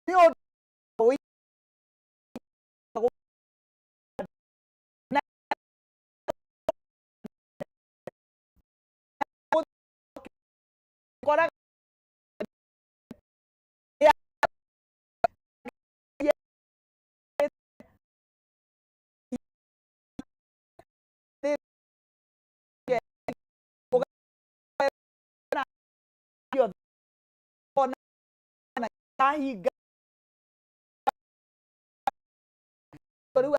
Nĩ ũndũ na koraga hinga rĩu.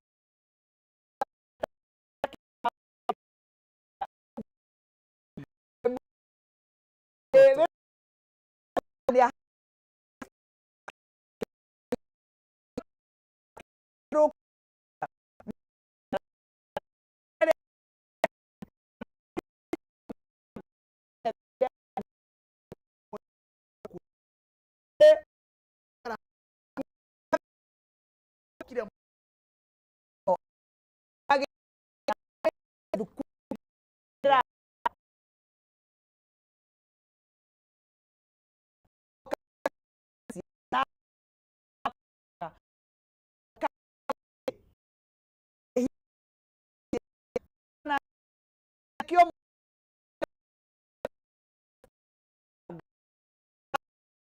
Kĩo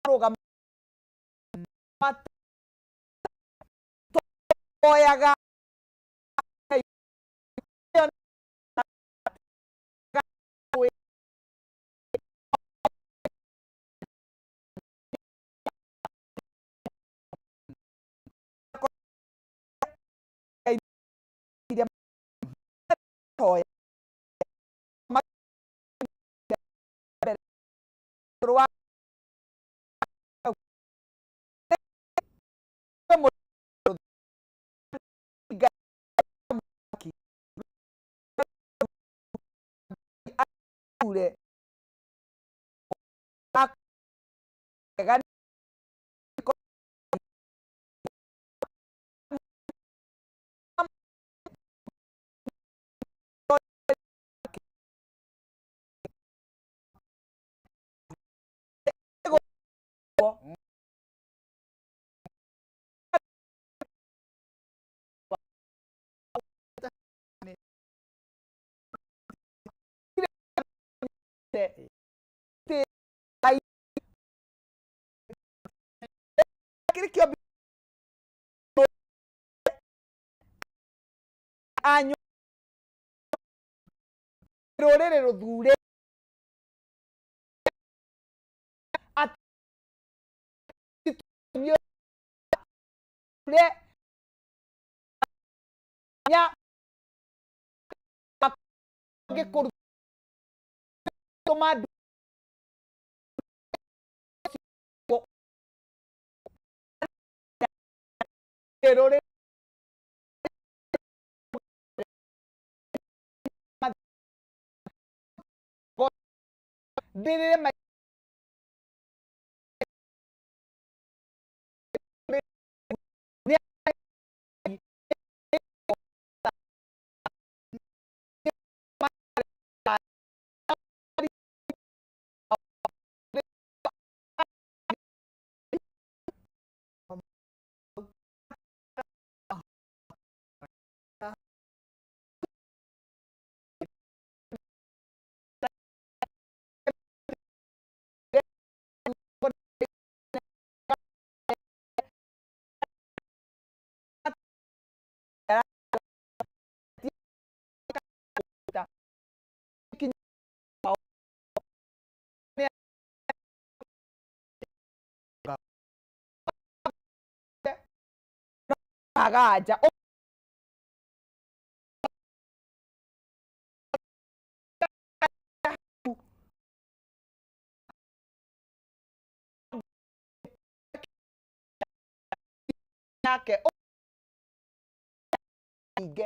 rũgama oyaga. Rwa ure kĩrĩ kĩo anyu rũrĩrĩ rũthure atĩ nya ngĩkũrutũma rũrĩrĩ ndĩrĩre. Aganja yake inge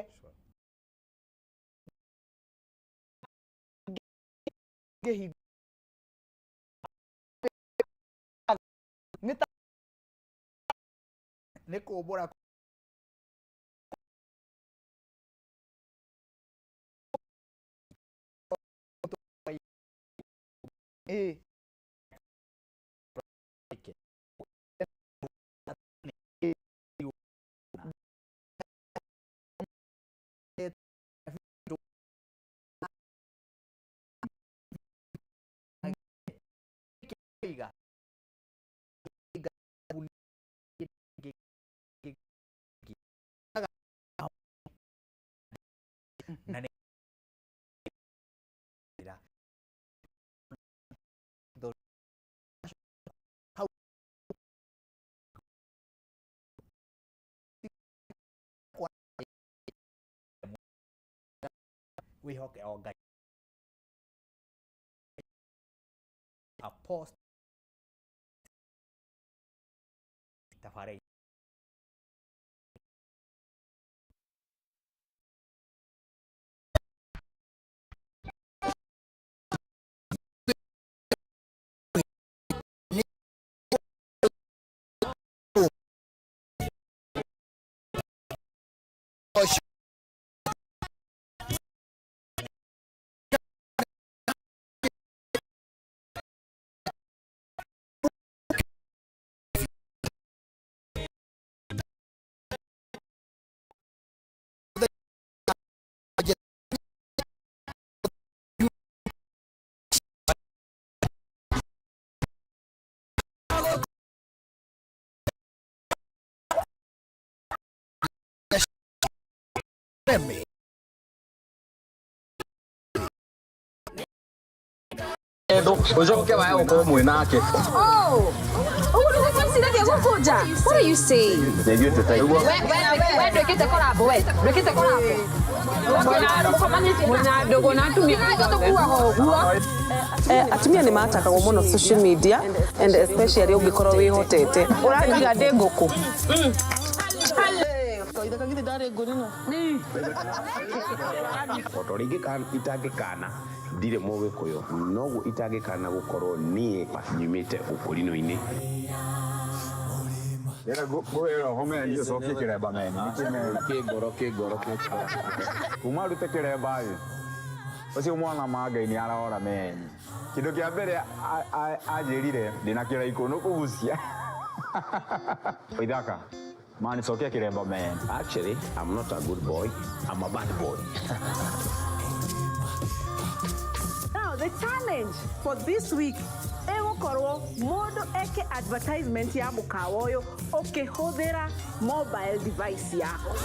nĩ ta nĩ kũmbũra. Ĩ. Iga na nĩ hau wĩhoke o Ngai apost tabarĩra. Ucoke wae gukorwo mwĩ nake. Oh, ũguo nĩguo twĩciragia gũkũnja. What are you saying? We ndwĩkĩte collab, we ndwĩkĩte collab. Mwĩna ndũgũ na atumia tũkuaga ũguo. Atumia nĩ matakagwo mũno social media and especially ũngĩkorwo wĩhotete ũranjiga ndĩ ngũkũ. Ota ũrĩa itangĩkana ndirĩ mũgĩkũyũ, noguo itangĩkana gũkorwo niĩ nyumĩte ũkũrinũ-inĩ. Ngwĩra kĩremba meni. Kĩngoro kĩngoro kĩngoro. Kuma rute kĩremba ĩ, ũcio mwana ma Ngai nĩ arora meni. Kĩndũ kĩa mbere anjĩrire ndĩna kĩraikũ nĩ kũgucia. Ithaka mani cokia kĩremba meni. Actually, I'm not a good boy, I'm a bad boy. Now the challenge for this week ĩgũkorwo mũndũ eke advertisement ya mũkawa ũyũ ũkĩhũthĩra mobile device yaku.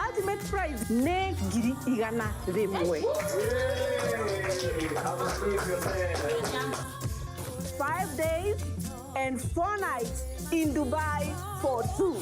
Ultimate prize nĩ 100,000. 5 days and 4 nights in Dubai for two.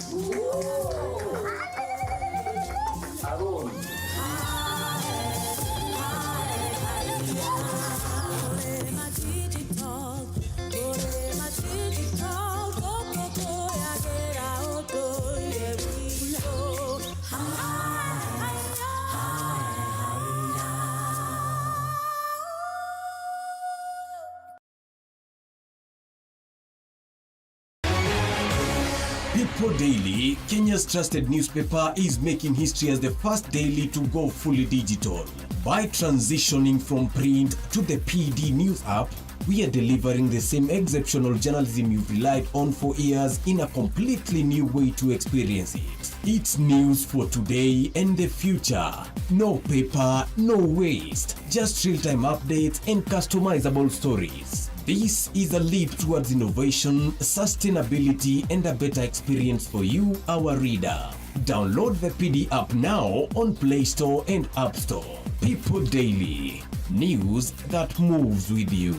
People Daily, Kenya's trusted newspaper, is making history as the first daily to go fully digital. By transitioning from print to the PD News app, we are delivering the same exceptional journalism you've relied on for years in a completely new way to experience it. It's news for today and the future. No paper, no waste. Just real time updates and customizable stories. This is a leap towards innovation, sustainability, and a better experience for you, our reader. Download the PD app now on Play Store and App Store. People Daily, news that moves with you.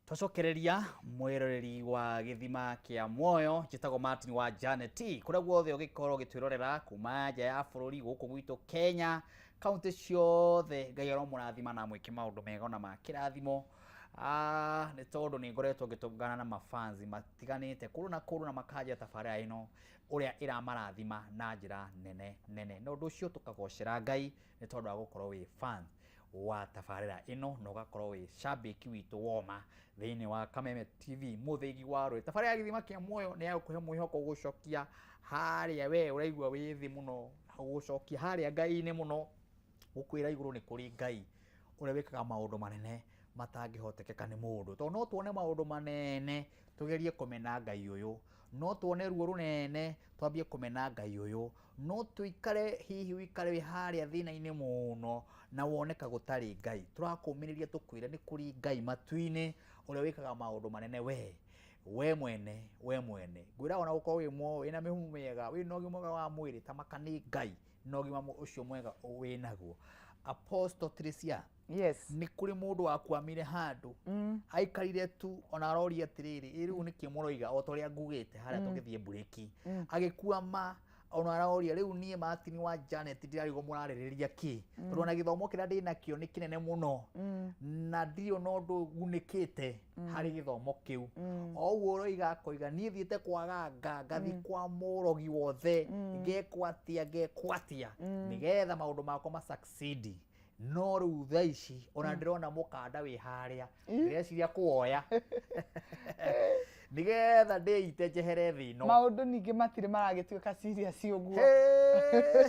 Twacokereria mwĩroreri wa Gĩthima kĩa Muoyo, njĩtagwo Martin wa Janet, kũrĩa guothe ũgĩkorwo ũgĩtwĩrorera kuma nja ya bũrũri, gũkũ gwitũ Kenya, kaunti ciothe, Ngai aromũrathima na mwĩke maũndũ mega ona ma kĩrathimo. Nĩ tondũ nĩ ngoretwo ngĩtũngana na mafans matiganĩte kũndũ na kũndũ na makanja tabarĩra ĩno ũrĩa ĩramarathima na njĩra nene nene, na ũndũ ũcio tũkagocera Ngai nĩ tondũ wa gũkorwo wĩ fan wa tabarĩra ĩno na ũgakorwo wĩ shabiki witũ woma thĩinĩ wa Kameme TV mũthĩgi wa rũĩ. Tabarĩra ya Gĩthima kĩa Muoyo nĩ ya gũkũhe mwĩhoko, gũcokia harĩa we ũraigua wĩ thĩ mũno, gũcokia harĩa Ngai-inĩ mũno, gũkwĩra igũrũ nĩ kũrĩ Ngai ũrĩa wĩkaga maũndũ manene. Matangĩhotekeka nĩ mũndũ, tondũ no tuone maũndũ manene tugerie kũmena Ngai ũyũ, no tuone ruo rũnene twambie kũmena Ngai ũyũ, no tuikare hihi wikare wĩ harĩa thĩna-inĩ mũno na wone ka gũtarĩ Ngai. Tũrakũmĩrĩria tũkwĩre nĩ kũrĩ Ngai matu-inĩ ũrĩa wĩkaga maũndũ manene. We mwene, we mwene ngwĩra ona gũkorwo wĩ wĩna mĩhumu mĩega, wĩna ũgima mwega wa mwĩrĩ, ta maka nĩ Ngai na ũgima ũcio mwega wĩnaguo. Apostle Tricia, nĩ kũrĩ mũndũ wakwamire handũ, aikarire tu ona aroria atĩrĩrĩ, ĩ rĩu nĩkĩ mũroiga o ta ũrĩa ngugĩte harĩa tũgĩthiĩ mburĩki, agĩkwama ona aroria, rĩu niĩ Martin wa Janet ndirarigwo mũrarĩrĩria kĩ, tondũ ona gĩthomo kĩrĩa ndĩnakĩo nĩ kĩnene mũno na ndirĩ ona ũndũ gunĩkĩte harĩ gĩthomo kĩu. O ũguo ũroiga akoiga niĩ thiĩte kwaganga, ngathiĩ kwa mũrogi wothe, ngekwo atĩa, ngekwo atĩa nĩgetha maũndũ makwa ma succeed, no rĩu thaa ici ona ndĩrona mũkanda wĩ harĩa, ndĩreciria kũwoya nĩgetha ndĩite njehere thĩ ĩno. Maũndũ ningĩ matirĩ maragĩtuĩka serious ũguo.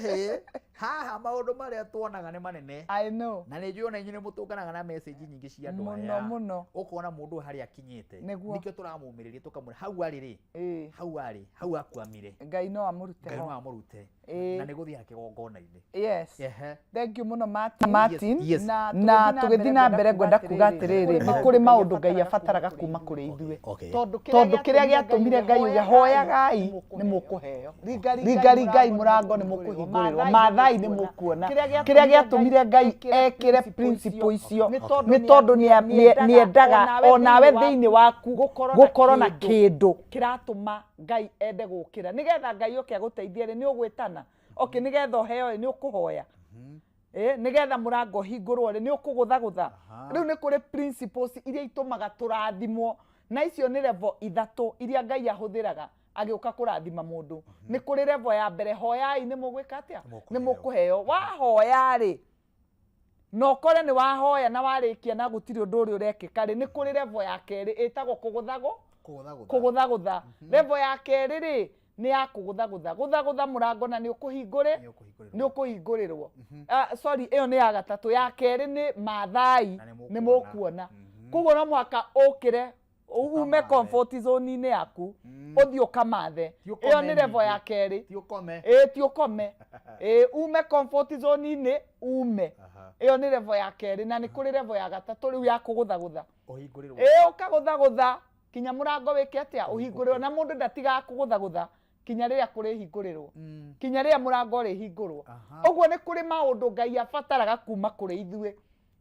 Hĩ, haha maũndũ marĩa tuonaga nĩ manene. I know. Na nĩ njũĩ ona inyuĩ nĩ mũtũnganaga na message nyingĩ cia andũ Mũno, aya. Mũno. Ũkona mũndũ ũyũ harĩa akinyĩte. Nĩguo. Nĩkĩo tũramũmĩrĩria tũkamwĩra hau arĩ rĩ, hau arĩ hau akwamire, Ngai no amũrute Ngai no ho. amũrute. Na nĩ gũthiaga kĩgongona-inĩ. Yes. Thank you mũno, Martin. Martin. Yes. Na tũgĩthiĩ na mbere ngwenda kuga atĩrĩrĩ, nĩ kũrĩ maũndũ Ngai abataraga kuma kũrĩ ithuĩ, tondũ kĩrĩa gĩatũmire Ngai uge hoyagai nĩ mũkũheo, ringaringai mũrango nĩ mũkũhingũrĩrwo, maathai nĩ mũkuona, kĩrĩa gĩatũmire Ngai ekĩre principle icio nĩ tondũ nĩendaga onawe thĩinĩ waku gũkorwo na kĩndũ kĩratũma Ngai ende gũkĩra, nĩgetha Ngai oke agũteithie rĩ, nĩ ũgwĩtana, okay, nĩgetha ũheo ĩ, nĩ ũkũhoya, nĩgetha mũrango ũhingũrwo rĩ, nĩ ũkũgũthagũtha. Rĩu nĩ kũrĩ principles iria itũmaga tũrathimwo, na icio nĩ level ithatũ iria Ngai ahũthĩraga agĩũka kũrathima mũndũ. Nĩ kũrĩ level ya mbere, hoyai nĩ mũgwĩka atĩa? Nĩ mũkũheo. Wahoya rĩ, na ũkore nĩ wahoya na warĩkia na gũtirĩ ũndũ ũrĩa ũrekĩka rĩ, nĩ kũrĩ level ya kerĩ ĩtagwo kũgũthagwo. Kũgũthagũtha. Kũgũthagũtha. Level ya kerĩ rĩ, nĩ ya kũgũthagũtha, gũthagũtha mũrango na nĩ ũkũhingũrĩ nĩ ũkũhingũrĩrwo. Ah, sorry, ĩyo nĩ ya gatatũ. Ya kerĩ nĩ maathai nĩ mũkuona. Koguo no mũhaka ũkĩre ume comfort zone-inĩ yaku, ũthiĩ ũkamathe. Ti ũkome. Ĩyo nĩ level ya Ningĩ. kerĩ. Ti ũkome. Ĩĩ, ti ũkome. Ĩĩ, ume comfort zone-inĩ ume. Ĩyo nĩ level ya kerĩ. Na nĩ kũrĩ level ya gatatũ rĩu ya kũgũthagũtha. Ũhingũrĩrwo. Ĩĩ, ũkagũthagũtha kinya mũrango wĩke atĩa? Ũhingũrĩrwo. Na mũndũ ndatigaga kũgũthagũtha kinya rĩrĩa kũrĩhingũrĩrwo, kinya rĩrĩa mũrango ũrĩhingũrwo. Ũguo nĩ kũrĩ maũndũ Ngai abataraga kuma kũrĩ ithuĩ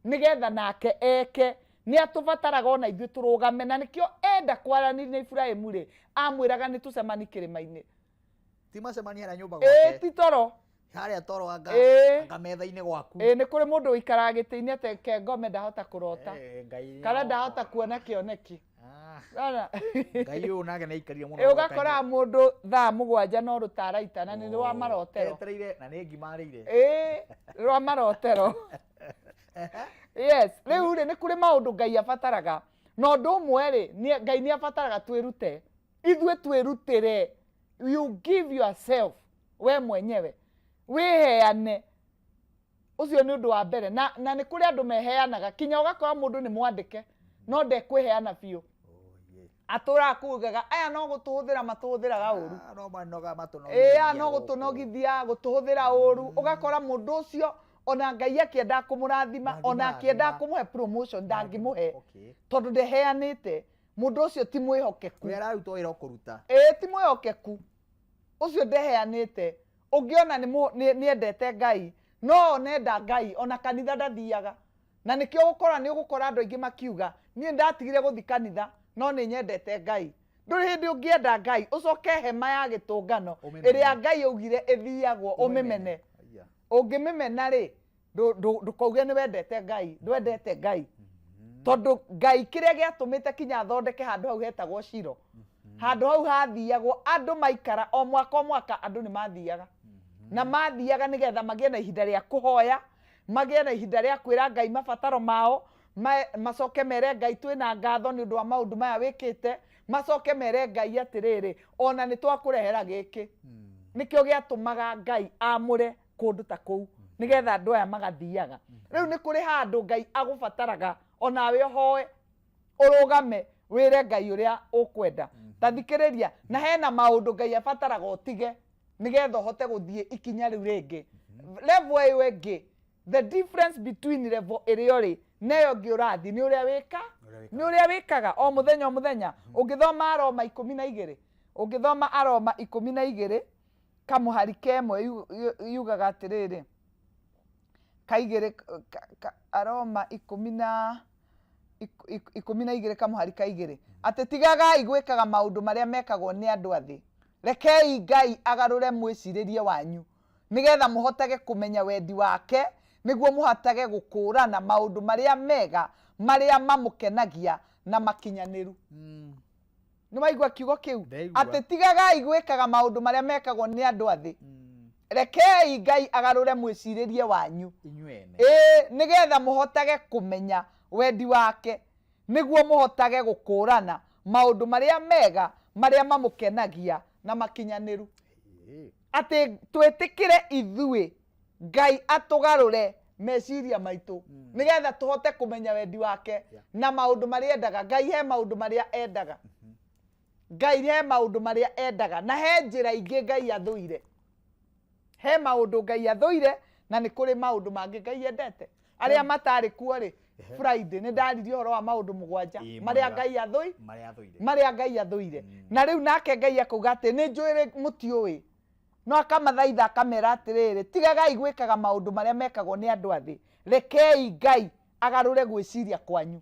nĩgetha nake eke. Nĩ atũbataraga ona ithuĩ tũrũgame, na nĩkĩo enda kwaranĩria na Iburahĩmu rĩ, amwĩraga nĩ tũcemani kĩrĩma-inĩ. Ti macemania harĩa nyũmba Ĩĩ. gwake. Ti toro. Harĩa toro anga anga metha-inĩ gwaku. Ĩĩ, nĩ kũrĩ mũndũ ũikaraga gĩtĩ-inĩ ateke ngome, ndahota kũrota Ngai kana ndahota kuona kĩoneki. Nona? Ngai ũyũ nake nĩ aikarire mũno. Ĩ, ũgakora mũndũ thaa 7 no rũtaraita na nĩ rwa marotero. Etereire na nĩ ngima arĩire. Ĩĩ, rwa marotero, yes. Rĩu rĩ, nĩ kũrĩ maũndũ Ngai abataraga, na ũndũ ũmwe rĩ, Ngai nĩ abataraga twĩrute ithuĩ, twĩrutĩre. You give yourself, we mwenyewe wĩheane. Ũcio nĩ ũndũ wa mbere. Na nĩ kũrĩ andũ meheanaga kinya ũgakora mũndũ nĩ mwandĩke no ndekwĩheana biũ, atũraga kugaga aya no gũtũhũthĩra matũhũthĩraga ũru. Ah, no manoga. Ĩĩ, aya no gũtũnogithia, gũtũhũthĩra ũru. Ũgakora mũndũ ũcio ona Ngai akĩenda kũmũrathima, ona akĩenda kũmũhe promotion, ndangĩmũhe tondũ ndeheanĩte. Mũndũ ũcio ti mwĩhokeku. Ũrĩa ararutwo wĩra ũkũruta. Ĩĩ, ti mwĩhokeku ũcio, ndeheanĩte. Ũngĩona nĩ endete Ngai, no onenda Ngai ona kanitha ndathiaga, na nĩkĩo gũkora nĩ ũgũkora andũ aingĩ makiuga, niĩ ndatigire gũthi kanitha no nĩ nyendete Ngai. Ndũrĩ hĩndĩ ũngĩenda Ngai ũcoke hema ya gĩtũngano Ũmĩmene. ĩrĩa Ngai augire ĩthiagwo ũmĩmene. Ũngĩmĩmena rĩ, ndũkauge nĩ wendete Ngai. Ndwendete Ngai, tondũ Ngai kĩrĩa gĩatũmĩte kinya athondeke handũ hau hetagwo Shilo, handũ hau hathiagwo andũ maikara o mwaka o mwaka, andũ nĩ mathiaga na mathiaga nĩgetha magĩe na ihinda rĩa kũhoya, magĩe na ihinda rĩa kwĩra Ngai mabataro mao, macoke mere Ngai twĩna ngatho nĩ ũndũ wa maũndũ maya wĩkĩte, macoke mere Ngai atĩrĩrĩ, ona nĩ twakũrehera gĩkĩ. Nĩkĩo gĩatũmaga Ngai amũre kũndũ ta kũu nĩgetha andũ aya magathiaga. Rĩu nĩ kũrĩ handũ Ngai agũbataraga. Onawe ũhoe, ũrũgame, wĩre Ngai ũrĩa ũkwenda. Ta thikĩrĩria, na hena maũndũ Ngai abataraga ũtige nĩgetha ũhote gũthiĩ ikinya rĩu rĩngĩ, level ĩyo ĩngĩ. The difference between level ĩrĩa ũrĩ na ĩyo ĩngĩ ũrathiĩ nĩ ũrĩa wĩka, nĩ ũrĩa wĩkaga o mũthenya o mũthenya. Ũngĩthoma Aroma 12, ũngĩthoma Aroma 12 kamũhari kemwe, yugaga atĩrĩrĩ, kaigĩrĩ, Aroma 12 kamũhari kaigĩrĩ, atĩ tigagai gwĩkaga maũndũ marĩa mekagwo nĩ andũ a thĩ, rekei Ngai agarũre mwĩcirĩrie wanyu nĩgetha mũhotage kũmenya wendi wake, nĩguo mũhotage gũkũũrana maũndũ marĩa mega, marĩa mamũkenagia na makinyanĩru. Nĩ waigua kiugo kĩu? Ndaigua. Atĩ tigagai gwĩkaga maũndũ marĩa mekagwo nĩ andũ a thĩ, rekei Ngai agarũre mwĩcirĩrie wanyu inyuĩ ene, ĩĩ, nĩgetha mũhotage kũmenya wendi wake, nĩguo mũhotage gũkũũrana maũndũ marĩa mega, marĩa mamũkenagia na makinyanĩru. Atĩ twĩtĩkĩre ithuĩ Ngai atũgarũre meciria maitũ nĩgetha tũhote kũmenya wendi wake na maũndũ marĩa endaga. Ngai he maũndũ marĩa endaga, Ngai he maũndũ marĩa endaga, na he njĩra ingĩ Ngai athũire. He maũndũ Ngai athũire na nĩ kũrĩ maũndũ mangĩ Ngai endete. Arĩa matarĩ kuo rĩ, Friday nĩ ndaririe ũhoro wa maũndũ 7 marĩa mwega. Ngai athũi Marĩa athũire. Marĩa Ngai athũire. Na rĩu nake Ngai akauga atĩ nĩ njũĩ mũtiũĩ, no akamathaitha akamera atĩrĩrĩ, tigagai gwĩkaga maũndũ marĩa mekagwo nĩ andũ a thĩ, rekei Ngai agarũre gwĩciria kwanyu.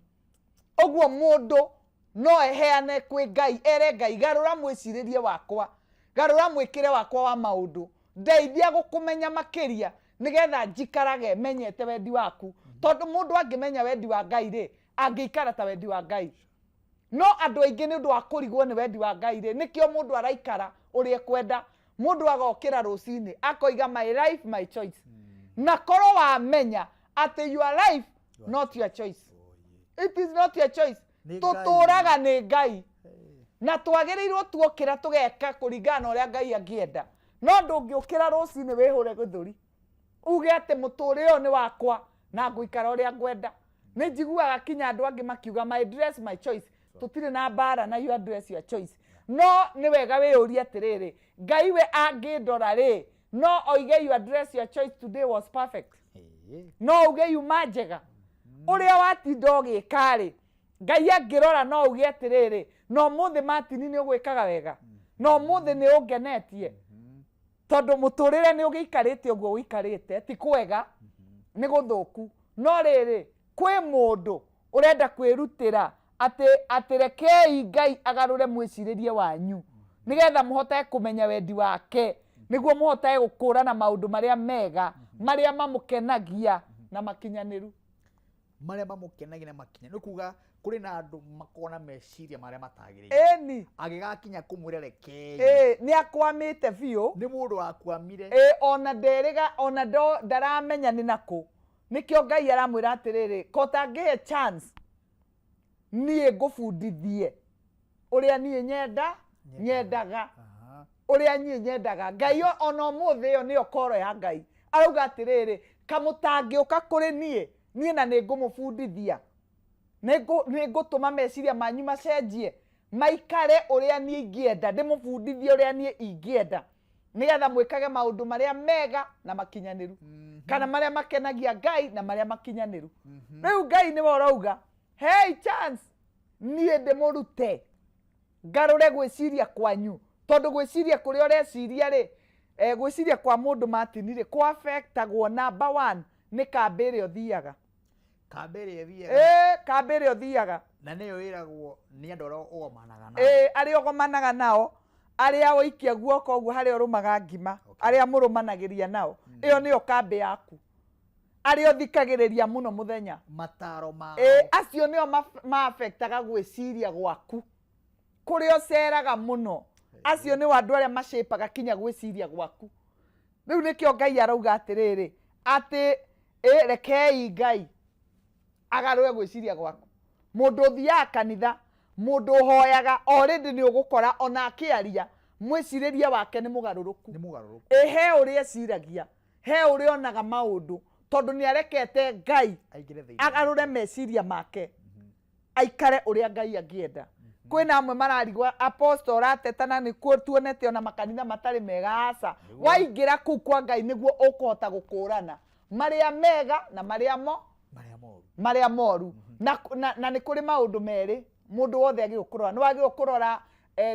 Ũguo mũndũ no eheane kwĩ Ngai, ere Ngai, garũra mwĩcirĩrie wakwa, garũra mwĩkĩre wakwa wa maũndũ, ndeithia gũkũmenya makĩria nĩgetha njikarage menyete wendi waku. Tondũ mũndũ angĩmenya wendi wa Ngai rĩ, angĩikara ta wendi wa Ngai. No andũ aingĩ nĩ ũndũ wa kũrigwo nĩ wendi wa Ngai rĩ, nĩkĩo mũndũ araikara ũrĩa ekwenda. Mũndũ agokĩra rũcinĩ akoiga, "My life, my choice." Na korwo wamenya atĩ your life not your choice, it is not your choice. Nĩ Ngai. Tũtũraga nĩ Ngai na twagĩrĩirwo tuokĩra tũgeka kũringana na ũrĩa Ngai angĩenda. No ndũngĩũkĩra rũcinĩ wĩhũre gĩthũri uge atĩ mũtũrĩre ũyũ nĩ wakwa na ngũikara ũrĩa ngwenda. Nĩ njiguaga kinya andũ angĩ makiuga, "My dress, my choice." Tũtirĩ na mbara na your dress, your choice, no nĩ wega wĩyũrie atĩrĩrĩ, Ngai we angĩndora rĩ, no oige your dress, your choice today was perfect? No uge yuma njega ũrĩa watinda ũgĩka rĩ? Ngai angĩrora no uge atĩrĩrĩ, no ũmũthĩ Martin nĩ ũgwĩkaga wega, no ũmũthĩ nĩ ũngenetie, tondũ mũtũrĩre nĩ ũgĩikarĩte ũguo ũikarĩte, ti kwega, nĩ gũthũku. No rĩrĩ, kwĩ mũndũ ũrenda kwĩrutĩra atĩ rekei Ngai agarũre mwĩcirĩrie wanyu nĩgetha mũhotage kũmenya wendi wake, nĩguo mũhotage gũkũrana maũndũ marĩa mega, marĩa mamũkenagia na makinyanĩru. Marĩa mamũkenagia na makinya, nĩ kuga kũrĩ na andũ makoragwo na meciria marĩa matagĩrĩire. Agĩgakinya kũmwĩra rekei, Ĩĩ, nĩ akwamĩte biũ. Nĩ mũndũ wakwamire. Ĩĩ, ona nderĩga ona ndaramenya nĩ nakũ. Nĩkĩo Ngai aramwĩra atĩrĩrĩ, ko ũtangĩhe chance niĩ ngũbundithie ũrĩa niĩ nyendaga, ũrĩa niĩ nyendaga. Ngai ona ũmũthĩ ĩyo nĩyo koro ya Ngai. Arauga atĩrĩrĩ, kamũtangĩũka kũrĩ niĩ, niĩ na nĩ ngũmũbundithia, nĩ ngũtũma meciria manyu macenjie, maikare ũrĩa niĩ ingĩenda, ndĩmũbundithie ũrĩa niĩ ingĩenda, nĩgetha mwĩkage maũndũ marĩa mega na makinyanĩru, kana marĩa makenagia Ngai na marĩa makinyanĩru. Rĩu Ngai nĩwe ũrauga, hey, chance niĩ ndĩmũrute, ngarũre gwĩciria kwanyu. Tondũ gwĩciria kũrĩa ũreciria rĩ, gwĩciria kwa mũndũ, Martin, rĩ, kũ-affectagwo number one nĩ kambĩ ĩrĩa ũthiaga. Kambĩ ĩrĩa ĩthiaga. Ĩĩ, kambĩ ĩrĩa ũthiaga. Na nĩyo ĩragwo nĩ andũ arĩa ũgomanaga nao. Ĩĩ, arĩa ũgomanaga nao, arĩa waikia guoko ũguo harĩa ũrũmaga ngima, arĩa mũrũmanagĩria nao, ĩyo nĩyo kambĩ yaku, arĩa ũthikagĩrĩria mũno mũthenya, mataro mao. Ĩĩ, acio nĩo ma-affectaga gwĩciria gwaku. Kũrĩa ũceraga mũno, acio nĩo andũ arĩa macapaga kinya gwĩciria gwaku. Rĩu nĩkĩo Ngai arauga atĩrĩrĩ, atĩ ĩ rekei Ngai agarũre gwĩciria gwaku. Mũndũ ũthiaga kanitha, mũndũ ũhoyaga, already nĩ ũgũkora ona akĩaria mwĩcirĩrie wake nĩ mũgarũrũku. Nĩ mũgarũrũku. Ĩ, he ũrĩa eciragia, he ũrĩa onaga maũndũ. Tondũ nĩ arekete Ngai Aingĩre thĩinĩ. Agarũre meciria make, aikare ũrĩa Ngai angĩenda. Kwĩna amwe mararigwo apostle ũratetana nĩkuo tuonete ona makanitha matarĩ mega. Aca, waingĩra kũu kwa Ngai nĩguo ũkũhota gũkũrana marĩa mega na marĩa mo Marĩa moru. Marĩa moru. Na nĩ kũrĩ maũndũ merĩ mũndũ wothe agĩrĩirwo kũrora. Nĩ wagĩrĩirwo kũrora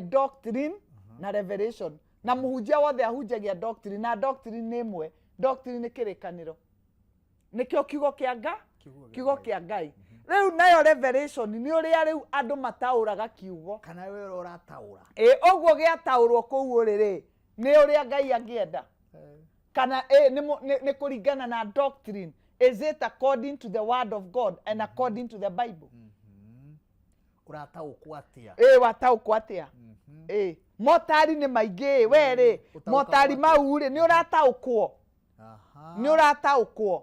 doctrine na revelation. Na mũhunjia wothe ahunjagia doctrine, na doctrine nĩ ĩmwe. Doctrine nĩ kĩrĩkanĩro, nĩkĩo kiugo kĩa nga kiugo kĩa Ngai. Rĩu nayo revelation nĩ ũrĩa rĩu andũ mataũraga kiugo. Kana we ũrĩa ũrataũra. Ĩ ũguo gĩataũrwo kũu ũrĩ rĩ, nĩ ũrĩa Ngai angĩenda kana ĩ, nĩ kũringana na doctrine? Is it according to the word of God and according to the Bible? Ũrataũkwo atĩa? Ĩ, wataũkwo atĩa? Ĩ, motari nĩ maingĩ. Ĩ, we rĩ, Ũtaũkagwo motari atĩa? Mau rĩ, nĩ ũrataũkwo? Nĩ ũrataũkwo?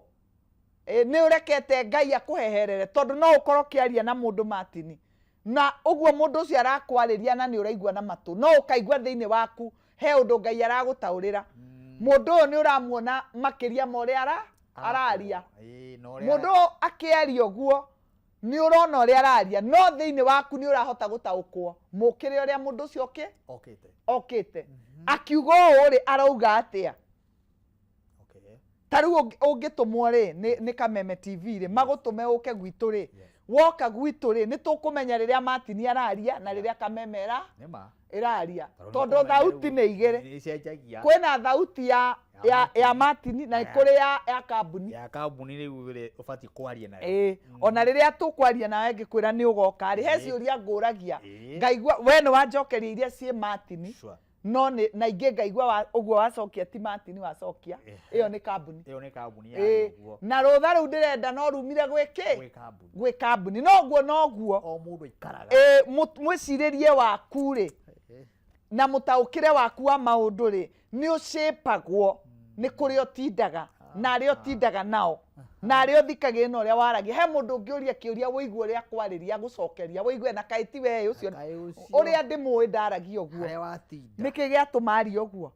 Ĩ, nĩ ũrekete Ngai akũheherere? Tondũ no ũkorwo ũkĩaria na mũndũ, Martin, na ũguo mũndũ ũcio arakwarĩria na nĩ ũraigua na matũ, no ũkaigua thĩinĩ waku he ũndũ Ngai aragũtaũrĩra. Mũndũ ũyũ nĩ ũramuona makĩria ma ũrĩa araria. Ĩ, na ũrĩa Mũndũ ũyũ akĩaria ũguo nĩ ũrona ũrĩa araria, no thĩinĩ waku nĩ ũrahota gũtaũkwo mũkĩre ũrĩa mũndũ ũcio okĩte. Okĩte akiuga ũũ rĩ, arauga atĩa? Ta rĩu ũngĩtũmwo rĩ nĩ Kameme TV rĩ, magũtũme ũke gwitũ rĩ, woka gwitũ rĩ, nĩ tũkũmenya rĩrĩa Martin araria na rĩrĩa Kameme Nĩ ma. ĩraria, Tondũ tondũ nĩ thauti nĩ igĩrĩ. Nĩ icenjagia. Kwĩna thauti ya Martin na kũrĩ ya kambuni. Ya kambuni rĩu rĩ ũbatiĩ kwaria nayo. Ĩĩ, ona rĩrĩa tũkwaria nawe ngĩkwĩra nĩ ũgoka rĩ, he ciũria ngũragia, ngaigua we nĩ wanjokeria iria ciĩ Martin, no nĩ na ingĩ ngaigua ũguo wacokia ti Martin wacokia, ĩyo nĩ kambuni. Ĩyo nĩ kambuni ya ũguo. Na rũtha rũu ndĩrenda no rumire gwĩ kĩ? Gwĩ kambuni. Gwĩ kambuni. Noguo noguo O mũndũ aikaraga. Ĩĩ, mwĩcirĩrie waku rĩ na mũtaũkĩre waku wa maũndũ rĩ, nĩ ũcĩpagwo nĩ kũrĩa ũtindaga na arĩa ũtindaga nao na arĩa ũthikagĩrĩria na ũrĩa waragia. He mũndũ ũngĩũria kĩũria, ũigue ũrĩa akwarĩria, agũcokeria, ũigue na kaĩ ti we ũcio? Kaĩ ũcio. Ũrĩa ndĩmũĩ ndaragia ũguo. Harĩa watinda. Nĩkĩ gĩatũma arie ũguo?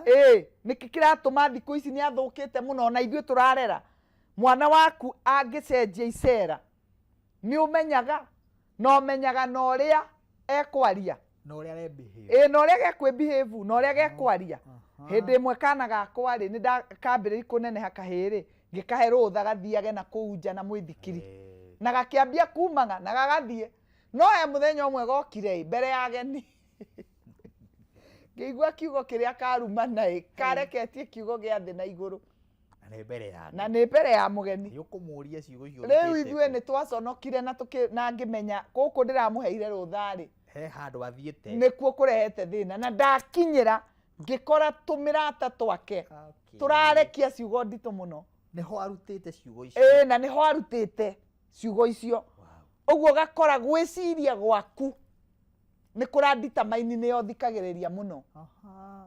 Ĩĩ, nĩkĩ kĩratũma thikũ ici nĩ athũkĩte mũno? Ona ithuĩ tũrarera mwana waku, angĩcenjia icera nĩ ũmenyaga, na ũmenyaga na ũrĩa ekwaria. Na ũrĩa arebehave. Ĩĩ, na ũrĩa gekwĩbehave na ũrĩa gekwaria. Hĩndĩ ĩmwe kana gakwa rĩ, nĩ ndakambĩrĩria kũneneha kahĩĩ rĩ, ngĩkahe rũtha gathiage na kũu nja na mũithikiri, na gakĩambia kumaga na gagathiĩ. No he mũthenya ũmwe gokire ĩ mbere ya ageni, ngĩigua kiugo kĩrĩa karumana ĩ, kareketie kiugo gĩa thĩ na igũrũ. Na nĩ mbere ya Na nĩ mbere ya mũgeni. Nĩ ũkũmũria ciugo icio Rĩu ũrutĩte ithuĩ kũ? nĩ twaconokire na na ngĩmenya gũkũ ndĩramũheire rũtha rĩ, He handũ athiĩte. Nĩkuo kũrehete thĩna. Na ndakinyĩra ngĩkora tũmĩrata twake tũrarekia ciugo nditũ mũno. Nĩho arutĩte ciugo icio. Ĩĩ, na nĩho arutĩte ciugo icio. Ũguo ũgakora gwĩciria gwaku nĩ kũraditamaini nĩyo thikagĩrĩria mũno.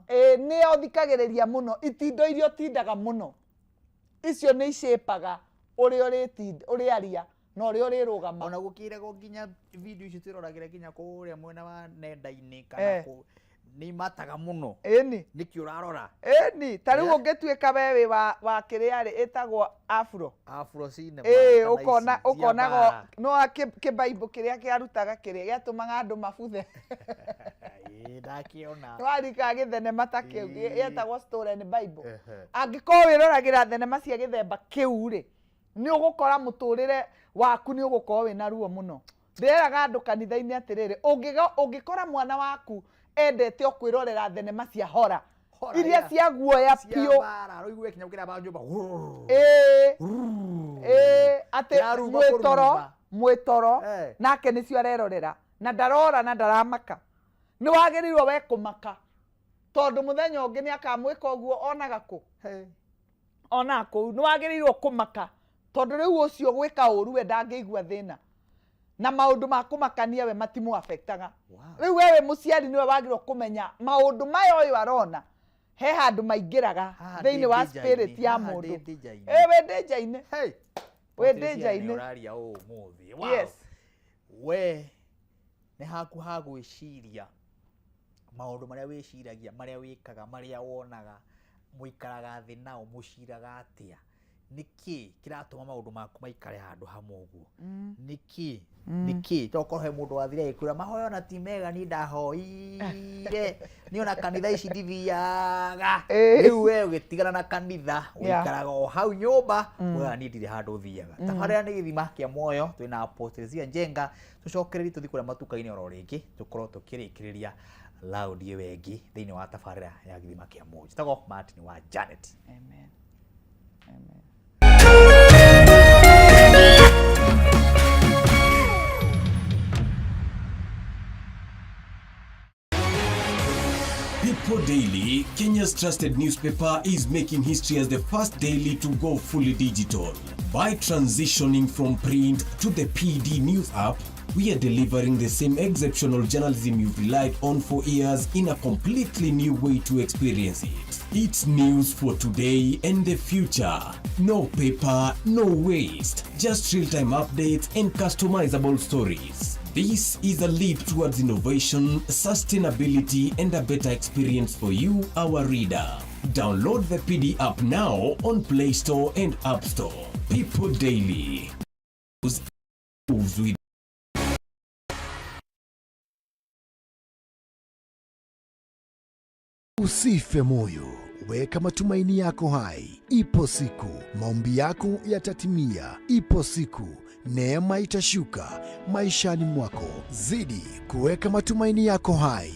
Ĩĩ, nĩyo thikagĩrĩria mũno. Itindo iria ũtindaga mũno icio nĩ icĩpaga ũrĩa ũrĩtinda, ũrĩaria na ũrĩa ũrĩrũgama. Ona gũkĩragwo nginya video icio twĩroragĩra nginya kũrĩa mwena wa nenda-inĩ kana kũ nĩ imataga mũno. Ĩni. Nĩkĩ ũrarora? Ĩni, ta rĩu ũngĩtuĩka we wĩ wa kĩrĩa rĩ ĩtagwo afro. Afro cinema. Ĩĩ, kana ũkona ici cia ũkonaga mbara. no kĩbaibũ kĩrĩa kĩarutaga kĩrĩa gĩatũmaga andũ mabuthe. Ĩĩ, ndakĩona. Nĩwarikaga gĩthenema ta kĩu gĩetagwo Stolen Bible. Angĩkorwo wĩroragĩra thenema cia gĩthemba kĩu rĩ, nĩ ũgũkora mũtũrĩre waku nĩ ũgũkorwo wĩna ruo mũno. Ndĩreraga andũ kanitha-inĩ atĩrĩrĩ, ũngĩkora mwana waku endete o kwĩrorera thenema cia hora Horror, iria cia guoya cia biũ, mbara, ũigue kinya ũkĩramba nyũmba. Ĩĩ ĩĩ, atĩ Kĩraruma mwĩtoro kũruma. Mwĩtoro nake nĩcio arerorera na ndarora na ndaramaka, nĩ wagĩrĩirwo we kũmaka, tondũ mũthenya ũngĩ nĩ akamwĩka ũguo onaga kũ onaga kũu. Nĩ wagĩrĩirwo kũmaka, tondũ rĩu ũcio gwĩka ũru we ndangĩigua thĩna na maũndũ ma kũmakania we matimũ affectaga. Rĩu we wĩ mũciari nĩwe wagĩrĩirwo kũmenya maũndũ maya ũyũ arona he handũ maingĩraga Haha thĩinĩ ndĩ wa ndĩnja-inĩ, spirit ya haha mũndũ. ndĩ ndĩnja-inĩ. Ĩ, wĩ ndĩnja-inĩ, wĩ Patricia, nĩ ndĩnja-inĩ. ũraria ũũ ũmũthĩ. Wow. Yes. We nĩ haku ha gwĩciria maũndũ marĩa wĩciragia, marĩa wĩkaga, marĩa wonaga, mũikaraga thĩ nao, mũciraga atĩa? Nĩkĩ kĩratũma maũndũ maku maikare handũ hamwe ũguo? Nĩkĩ? Nĩkĩ? Tokorwo he mũndũ wathire agĩkwĩra mahoya ona ti mega, niĩ ndahoire niĩ ona kanitha ici ndithiaga. Rĩu we ũgĩtigana na kanitha, ũikaraga o hau nyũmba, ugaga niĩ ndirĩ handũ thiaga. Tabarĩra nĩ Gĩthima kĩa Muoyo, twĩna Apostle Teresia Njenga. Tũcokererie tũthiĩ kũrĩa matuka-inĩ oro rĩngĩ, tũkorwo tũkĩrĩkĩrĩria raundi ĩyo ĩngĩ thĩinĩ wa tabarĩra ya Gĩthima kĩa Muoyo. Njĩtagwo Martin wa Janet. Amen. Amen. People Daily, Kenya's trusted newspaper, is making history as the first daily to go fully digital. By transitioning from print to the PD News app, we are delivering the same exceptional journalism you've relied on for years in a completely new way to experience it. It's news for today and the future. No paper, no waste. Just real-time updates and customizable stories. This is a leap towards innovation, sustainability, and a better experience for you, our reader. Download the PD app now on Play Store and App Store. People Daily. Moves with. Usife moyo, weka matumaini yako hai. Ipo siku maombi yako yatatimia. Ipo siku neema itashuka maishani mwako. Zidi kuweka matumaini yako hai.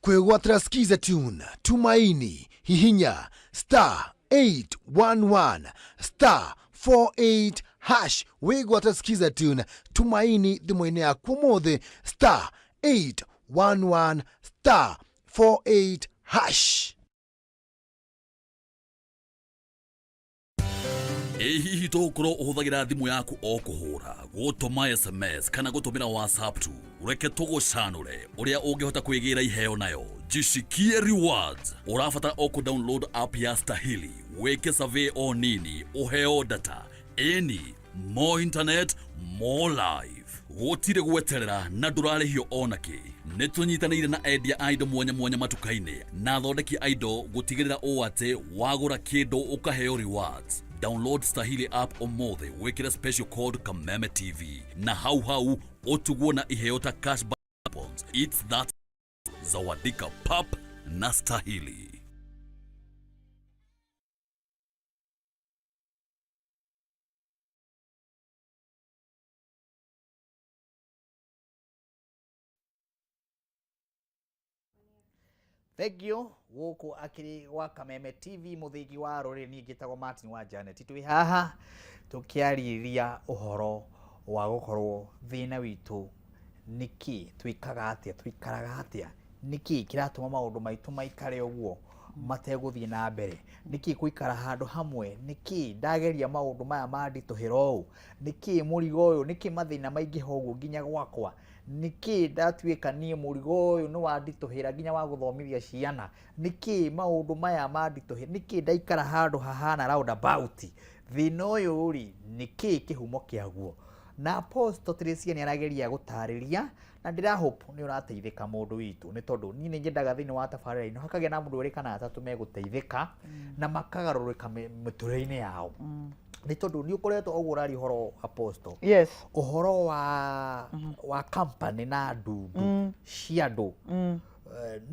Kwĩgwatĩra Skiza Tune, Tumaini, hihinya star 811 star 48 hash wĩgwatĩra Skiza Tune, Tumaini thimũ-inĩ yaku ũmũthĩ, star 811 star 48 hash. Ĩ hihi tũgũkorwo ũhũthagĩra thimũ yaku o kũhũra, gũtũma SMS kana gũtũmĩra WhatsApp tu? Reke tũgũcanũre ũrĩa ũngĩhota kwĩgĩra iheo nayo. Jishikie rewards. Ũrabatara o kũ-download app ya Stahili, wĩke survey o nini, ũheo data. Ĩni, more internet, more life. Gũtirĩ gweterera na ndũrarĩhio ona kĩ. Nĩ tũnyitanĩire na endia a indo mwanya mwanya matuka-inĩ na athondeki a indo gũtigĩrĩra ũũ atĩ wagũra kĩndũ ũkaheo rewards. Download Stahili app ũmũthĩ, wĩkĩre special code Kameme TV na hau hau ũtugwo na iheo ta cash coupons. It's that Zawadika pap na Stahili. Thank you. Gũkũ akĩrĩ gwa Kameme TV, mũthĩgi wa rũrĩrĩ, niĩ ngĩtagwo Martin wa Janet. Twĩ haha tũkĩarĩrĩria ũhoro wa gũkorwo thĩna witũ nĩkĩ, twĩkaga atĩa, tũikaraga atĩa, nĩkĩ kĩratũma maũndũ maitũ maikare ũguo mategũthiĩ na mbere, nĩkĩ gũikara handũ hamwe, nĩkĩ ndageria maũndũ maya manditũhĩra ũũ, nĩkĩ mũrigo ũyũ, nĩkĩ mathĩna maingĩha ũguo nginya gwakwa, nĩkĩ ndatuĩka niĩ mũrigo ũyũ nĩ wanditũhĩra nginya wa gũthomithia ciana, nĩkĩ maũndũ maya manditũhĩra, nĩkĩ ndaikara handũ hahana roundabout, thĩna ũyũ rĩ nĩkĩ kĩhumo kĩaguo. Na Apostle Teresia nĩ arageria gũtarĩria na ndĩra hope nĩ ũrateithĩka mũndũ witũ, nĩ tondũ niĩ nĩ nyendaga thĩinĩ wa tabarĩra ĩno hakagĩa na mũndũ erĩ kana atatũ megũteithĩka na makagarũrũka mĩtũrĩre-inĩ yao, nĩ tondũ nĩ ũkoretwo ũguo ũraria ũhoro, Apostle, ũhoro wa company na ndundu cia andũ,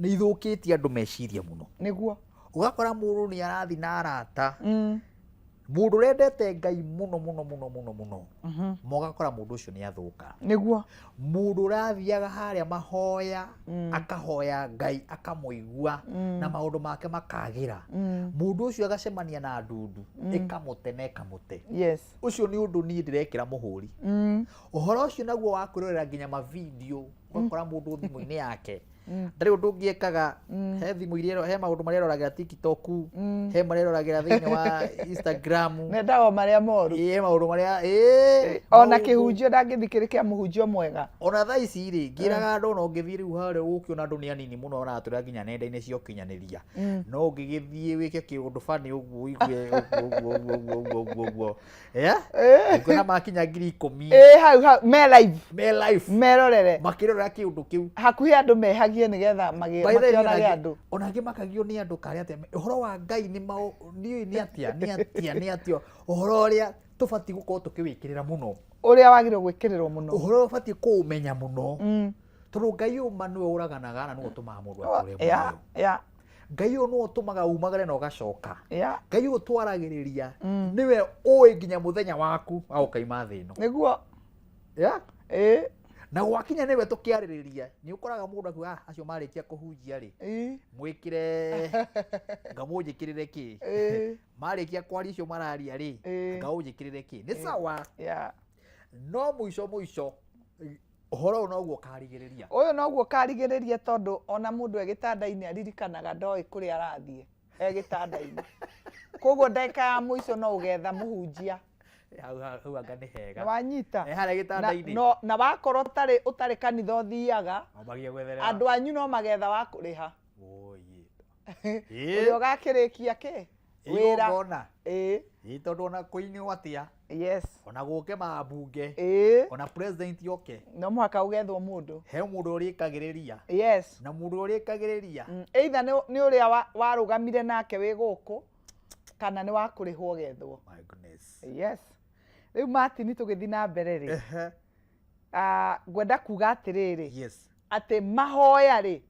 nĩ ithũkĩtie andũ meciria mũno. Ũgakora mũndũ nĩ arathiĩ na arata, mũndũ ũrendete Ngai mũno mũno mũno mũno mũno, ma ũgakora mũndũ ũcio nĩ athũka. Mũndũ ũrathiaga harĩa mahoya, akahoya Ngai akamũigua na maũndũ make makagĩra, mũndũ ũcio agacemania na ndundu ĩkamũte na ĩkamũte. Ũcio nĩ ũndũ niĩ ndĩrekĩra mũhũri. Ũhoro ũcio naguo wa kwĩrorera nginya mavideo, ũgakora mũndũ thimũ-inĩ yake ndarĩ ũndũ ũngĩ ekaga, he thimũ iria, he maũndũ marĩa aroragĩra TikTok, he marĩa aroragĩra thĩinĩ wa Instagram. Mendaga o marĩa moru. Ĩ maũndũ marĩa ĩ ona maũndũ- kĩhunjio ndangĩthikĩrĩ kĩa mũhunjio mwega. Ona thaa ici rĩ, ngĩraga andũ, ona ũngĩthiĩ rĩu harĩa ũgũkĩona andũ nĩ anini mũno maratũra nginya nenda-inĩ cia ũkinyanĩria, no ũngĩgĩthiĩ wĩke kĩũndũ bani ũguo ũigue ũguo ũguo ũguo ũguo ũguo ũguo ũguo, yeah? Ũkuona makinya 10,000. Ĩ hau hau me live. Me live. Merorere. Makĩrorera kĩũndũ kĩu. Hakuhĩ andũ mehagia. Maragie nĩgetha By the way, makĩonage andũ. Ona angĩ makagio nĩ andũ karĩ atĩa ũhoro wa Ngai nĩ mau nĩ nĩ atĩa nĩ atĩa nĩ atĩa ũhoro ũrĩa tũbatiĩ gũkorwo tũkĩwĩkĩrĩra mũno. Ũrĩa wagĩrĩirwo gwĩkĩrĩrwo mũno. Ũhoro ũrĩa ũbatiĩ kũũmenya mũno. Tondũ Ngai ũyũ ma nĩwe ũraganaga na nĩwe ũtũmaga mũndũ atũre muoyo. Ngai ũyũ nĩwe ũtũmaga umagare na ũgacoka. Ngai ũyũ twaragĩrĩria nĩwe ũĩ nginya mũthenya waku wa gũkaima thĩ ĩno. Nĩguo. Yeah? Ĩĩ. Na gwakinya nĩwe tũkĩarĩrĩria nĩ ũkoraga mũndũ akiuga "Ah, acio marĩkia kũhunjia rĩ mwĩkĩre ngamũnjĩkĩrĩre kĩ marĩkia kwaria icio mararia rĩ ngamũnjĩkĩrĩre kĩ nĩ sawa." No mũico mũico ũhoro ũyũ noguo ũkarigĩrĩria. Ũyũ noguo ũkarigĩrĩria tondũ ona mũndũ e gĩtanda-inĩ aririkanaga ndoĩ kũrĩa arathiĩ e gĩtanda-inĩ. Koguo ndagĩka ya mũico no ũgetha mũhunjia. Hau hau anga nĩ hega. Nĩwanyita? Harĩa gĩtanda-inĩ. Na wakorwo ũtarĩ kanitha ũthiaga, Wambagia gwetherera. andũ anyu no magetha wa kũrĩha. Ũyĩ. Ũrĩa ũgakĩrĩkia kĩ? Wĩra. Igongona. Ĩĩ. Ĩĩ tondũ ona kũinwo atĩa. Yes. Ona gũke mambunge. Ĩĩ. Ona president oke. No mũhaka ũgethwo mũndũ. He mũndũ ũrĩkagĩrĩria. Yes. Na mũndũ ũrĩkagĩrĩria. Either nĩ ũrĩa warũgamire nake wĩ gũkũ kana nĩ wa kũrĩhwo ũgethwo. My goodness. Yes. Rĩu Martin tũgĩthiĩ na mbere rĩ. Ngwenda kuga atĩrĩrĩ. Yes. Atĩ mahoya rĩ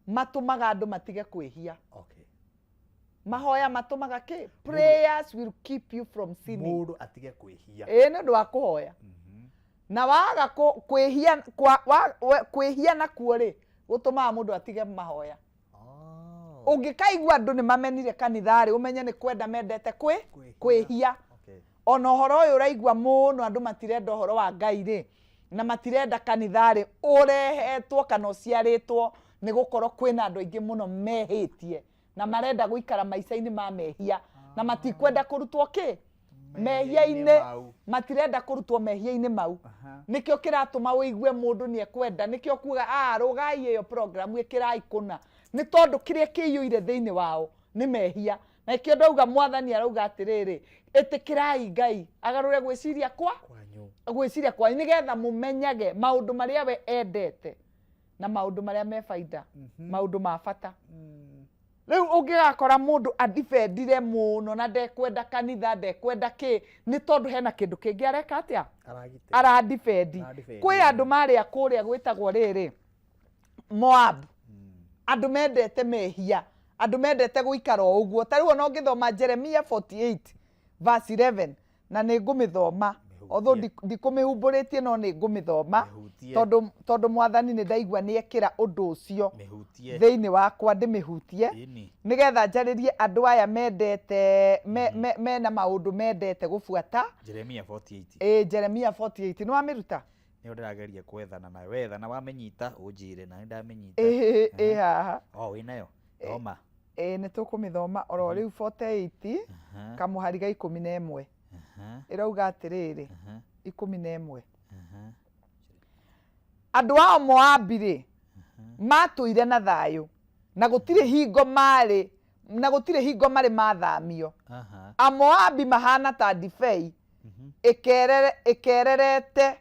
matũmaga andũ matige kwĩhia. Okay. Mahoya matũmaga kĩ? Prayers will keep you from sinning. Mũndũ atige kwĩhia. Ĩĩ nĩ ũndũ wa kũhoya. Na waga kwĩhia kwĩhia nakuo rĩ gũtũmaga mũndũ atige mahoya. Ũngĩkaigua andũ nĩ mamenire kanitha rĩ ũmenye nĩ kwenda mendete kwĩhia. Ona ũhoro ũyũ ũraigua mũno andũ matirenda ũhoro wa Ngai rĩ na matirenda kanitha rĩ ũrehetwo kana ũciarĩtwo nĩ gũkorwo kwĩna andũ aingĩ mũno mehĩtie na marenda gũikara maica-inĩ ma mehia na matikwenda kũrutwo kĩ mehia-inĩ, matirenda kũrutwo mehia-inĩ mau. Nĩkĩo kĩratũma ũigue mũndũ nĩ ekwenda, nĩkĩo kuga rũgai ĩyo program ĩkĩrai kũna, nĩ tondũ kĩrĩa kĩiyũire thĩinĩ wao nĩ mehia. Na nĩkĩo ndauga mwathani arauga atĩrĩrĩ, ĩtĩkĩrai Ngai agarũre gwĩciria kwa gwĩciria kwanyu nĩgetha mũmenyage maũndũ marĩa we endete na maũndũ marĩa me baida, maũndũ ma bata. Rĩu ũngĩgakora mũndũ adibendire mũno na ndekwenda kanitha, ndekwenda kĩ, nĩ tondũ hena kĩndũ kĩngĩ areka atĩa? Aradibendi. Kwĩ andũ marĩa kũrĩa gwĩtagwo rĩrĩ Moab, andũ mendete mehia, andũ mendete gũikara o ũguo. Ta rĩu ona ũngĩthoma Jeremia 48 verse 11 na nĩ ngũmĩthoma, although ndikũmĩhumbũrĩtie no nĩ ngũmĩthoma tondũ mwathani nĩ ndaigua nĩ ekĩra ũndũ ũcio thĩinĩ wakwa ndĩmĩhutie nĩgetha njarĩrie andũ aya mendete mena maũndũ mendete gũbuata. Jeremia 48. Ĩĩ Jeremia 48 nĩ wamĩruta? Nĩyo ndĩrageria kwethana nayo. Wetha na wamĩnyita ũnjĩre na nĩ ndamĩnyita. Ĩĩ haha. O wĩnayo. Thoma. Ĩĩ nĩ tũkũmĩthoma oro rĩu 48 kamũhari ga 11. Ĩrauga atĩrĩrĩ 11. Andũ ao Moabi rĩ matũire na thayũ na gũtirĩ hingo marĩ na gũtirĩ hingo marĩ mathamio. Amoabi mahana ta ndibei ĩkererete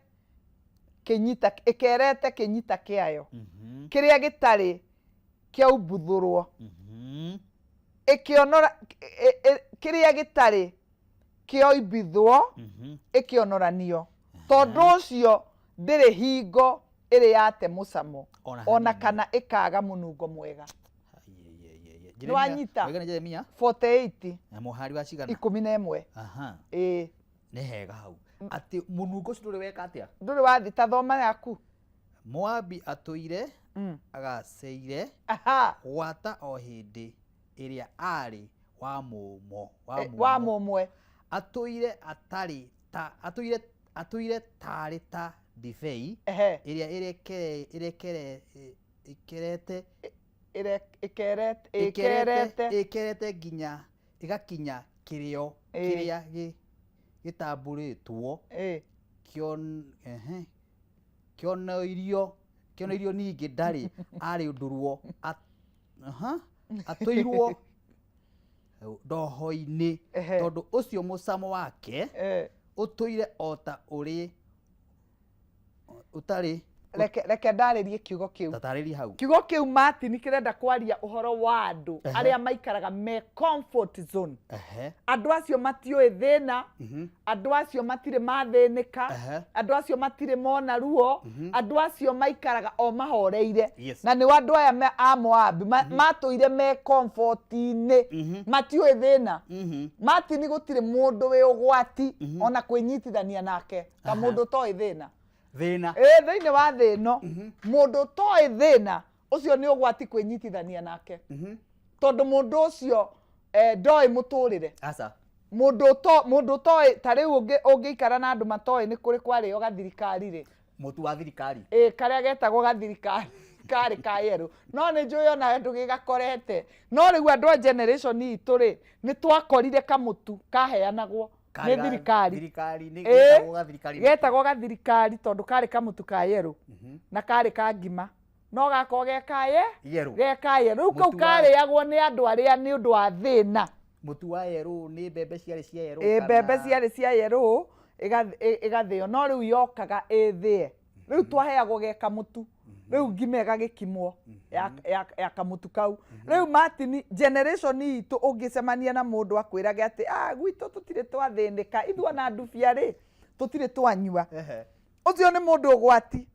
kĩnyita ĩkerete kĩnyita kĩayo kĩrĩa gĩtarĩ kĩaumbuthũrwo ĩkĩonora kĩrĩa gĩtarĩ kĩoimbithwo ĩkĩonoranio tondũ ũcio ndĩrĩ hingo ĩrĩ yate mũcamo ona kana ĩkaga mũnungo mwega. Nĩwanyita? Jeremia 48 na mũhari wa cigana? 11. Ĩĩ nĩ hega hau atĩ mũnungo ũcio ndũrĩ weka atĩa? Ndũrĩ wathi ta thoma yaku. Moabi atũire agaceire gwata o hĩndĩ ĩrĩa arĩ wa mũmwe wa mũmwe atũire atarĩ ta atũire tarĩ ta ndibei ĩrĩa ĩkerete ĩkerete nginya ĩgakinya kĩrĩo kĩrĩa gĩtambũrĩtwo kĩonoirio ningĩ ndarĩ arĩndũrwo atũirwo ndoho-inĩ tondũ ũcio mũcamo wake ũtũire o ta ũrĩ ũtarĩ Reke reke ndarĩrie kiugo kĩu. Tatarĩria hau. Kiugo kĩu, Martin, kĩrenda kwaria ũhoro wa andũ arĩa maikaraga me comfort zone. Andũ acio matiũĩ thĩna, andũ acio matirĩ mathĩnĩka, andũ acio matirĩ mona ruo, andũ acio maikaraga o mahoreire. Na nĩo andũ aya a Moabi matũire me comfort-inĩ, matiũĩ thĩna. Martin, gũtirĩ mũndũ wĩ ũgwati ona kwĩnyitithania nake ta mũndũ ũtoĩ thĩna. Thĩna. Ĩ, thĩinĩ wa thĩ ĩno, mũndũ ũtoĩ thĩna ũcio nĩ ũgwati kwĩnyitithania nake, tondũ mũndũ ũcio ndoĩ mũtũrĩre. Aca. Mũndũ ũtoĩ, ta rĩu ũngĩikara na andũ matoĩ nĩ kũrĩ kwarĩo gathirikari rĩ. Mũtu wa thirikari. Ĩ, karĩa getagwo gathirikari karĩ ka yerũ, no nĩ njũĩ onawe ndũgĩgakorete. No rĩu andũ a generation itũ rĩ, nĩ twakorire kamũtu kaheanagwo Karĩ nĩ thirikari. Thirikari nĩ getagwo gathirikari. Getagwo gathirikari tondũ karĩ kamũtu ka yerũ na karĩ ka ngima, no gakorwo ge kaye Yerũ. ge ka yerũ. Rĩu kau karĩagwo nĩ andũ arĩa nĩ ũndũ wa thĩna. Mũtu wa yerũ nĩ mbembe ciarĩ cia yerũ? Ĩ, mbembe ciarĩ cia yerũ, ĩgathĩo, no rĩu yokaga ĩthĩe. Rĩu twaheagwo ge kamũtu, rĩu ngima ĩgagĩkimwo ya kamũtu kau. Rĩu Martin, generation itũ, ũngĩcemania na mũndũ akwĩrage atĩ, "Ah, gwitũ tũtirĩ twathĩnĩka, ithuĩ ona ndubia rĩ tũtirĩ twanyua," ũcio nĩ mũndũ ũgwati,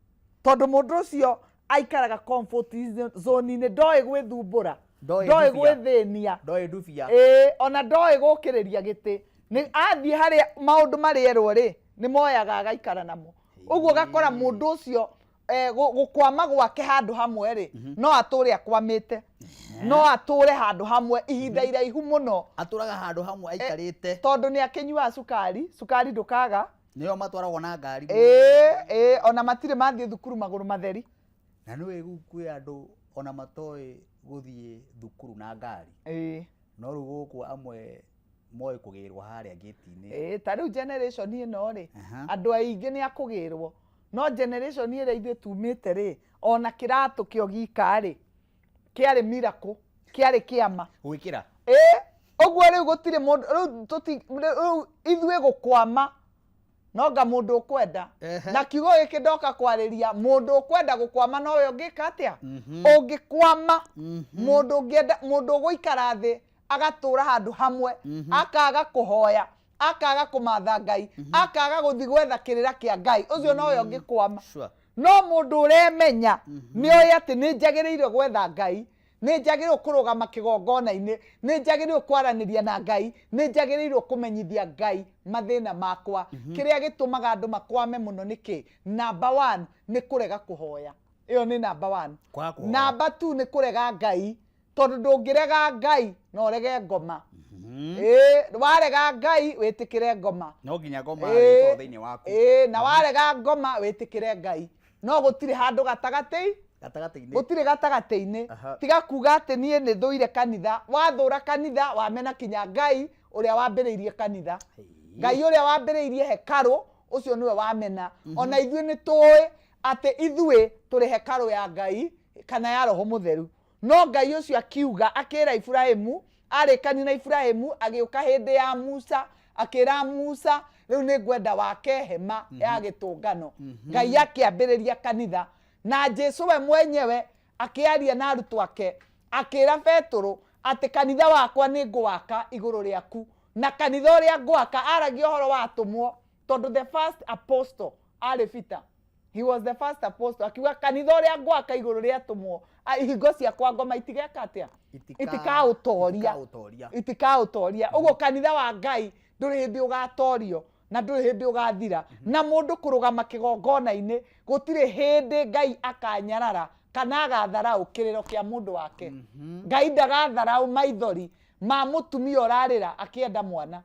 tondũ mũndũ ũcio aikaraga comfort zone-inĩ, ndoĩ gwĩthumbũra. Ndoĩ ndoĩ ndubia. Gwĩthĩnia. Ndoĩ ndubia. Ĩĩ, ona ndoĩ gũkĩrĩria gĩtĩ. Nĩ athiĩ harĩa maũndũ marĩerwo rĩ, nĩ moyaga agaikara namo ũguo. Ũgakora mũndũ ũcio gũkwama gwake handũ hamwe rĩ, no atũre akwamĩte, no atũre handũ hamwe ihinda iraihu mũno. Atũraga handũ hamwe aikarĩte. Tondũ nĩ akĩnyuaga cukari, cukari ndũkaga. Nĩo matwaragwo na ngari. Ĩĩ, ona matirĩ mathiĩ thukuru magũrũ matheri. Na nĩwĩ rĩu kwĩ andũ ona matoĩ gũthiĩ thukuru na ngari. No rĩu gũkũ amwe moĩ kũgĩrwo harĩa gate-inĩ. Ĩĩ, ta rĩu generation ĩno rĩ, andũ aingĩ nĩ akũgĩrwo, no generation ĩrĩa ithuĩ tumĩte rĩ, ona kĩratũ kĩo gika rĩ, kĩarĩ miracle, kĩarĩ kĩama. Gwĩkĩra. Ĩĩ, ũguo rĩu gũtirĩ mũndũ rĩu tũti rĩu ithuĩ gũkwama nonga mũndũ ũkwenda. Na kiugo gĩkĩ ndoka kwarĩria mũndũ ũkwenda gũkwama, nowe ũngĩka atĩa? Ũngĩkwama, mũndũ ũngĩenda, mũndũ ũgũikara thĩ agatũra handũ hamwe, akaga kũhoya, akaga kũmatha Ngai, akaga gũthiĩ gwetha kĩrĩra kĩa Ngai, ũcio nowe ũngĩkwama. No mũndũ ũremenya nĩ oĩ atĩ nĩ njagĩrĩire gwetha Ngai, nĩ njagĩrĩirwo kũrũgama kĩgongona-inĩ, nĩ njagĩrĩirwo kwaranĩria na Ngai, nĩ njagĩrĩirwo kũmenyithia Ngai mathĩna makwa. Kĩrĩa gĩtũmaga andũ makwame mũno nĩ kĩ? Number one nĩ kũrega kũhoya. Ĩyo nĩ number one. Kwaga kũhoya. Number two nĩ kũrega Ngai, tondũ ndũngĩrega Ngai na ũrege ngoma. Ĩĩ, warega Ngai wĩtĩkĩre ngoma. No nginya ngoma ĩkorwo thĩinĩ waku. Ĩĩ, na warega ngoma wĩtĩkĩre Ngai, no gũtirĩ handũ gatagatĩ. Gatagatĩ-inĩ. Gũtirĩ gatagatĩ-inĩ. Tiga kuga atĩ niĩ nĩ thũire kanitha. Wathũra kanitha, wamena kinya Ngai ũrĩa wambĩrĩirie kanitha. Ngai ũrĩa wambĩrĩirie hekarũ, ũcio nĩwe wamena. Ona ithuĩ nĩ tũĩ atĩ ithuĩ tũrĩ hekarũ ya Ngai kana ya Roho Mũtheru, no Ngai ũcio akiuga, akĩra Iburahimu, arĩkani na Iburahimu, agĩũka hĩndĩ ya Musa, akĩra Musa, "Rĩu nĩ ngwenda wake hema ya gĩtũngano." Ngai akĩambĩrĩria kanitha, na Jesu we mwenyewe akĩaria na arutwo ake, akĩra Petũrũ atĩ, "Kanitha wakwa nĩ ngũwaka igũrũ rĩaku." Na kanitha ũrĩa ngwaka, aragia ũhoro wa atũmwo, tondũ the first apostle arĩ Peter. He was the first apostle. Akiuga, "Kanitha ũrĩa ngwaka igũrũ rĩa atũmwo, ihingo ciakwa ngoma itigeka atĩa? Itikaũtoria." Itikaũtoria. Itikaũtoria. Ũguo kanitha wa Ngai ndũrĩ hĩndĩ ũgatorio na ndũrĩ hĩndĩ ũgathira. Na mũndũ kũrũgama kĩgongona-inĩ, gũtirĩ hĩndĩ Ngai akanyarara kana agatharau kĩrĩro kĩa mũndũ wake. Ngai ndagatharau maithori ma mũtumia ũrarĩra akĩenda mwana.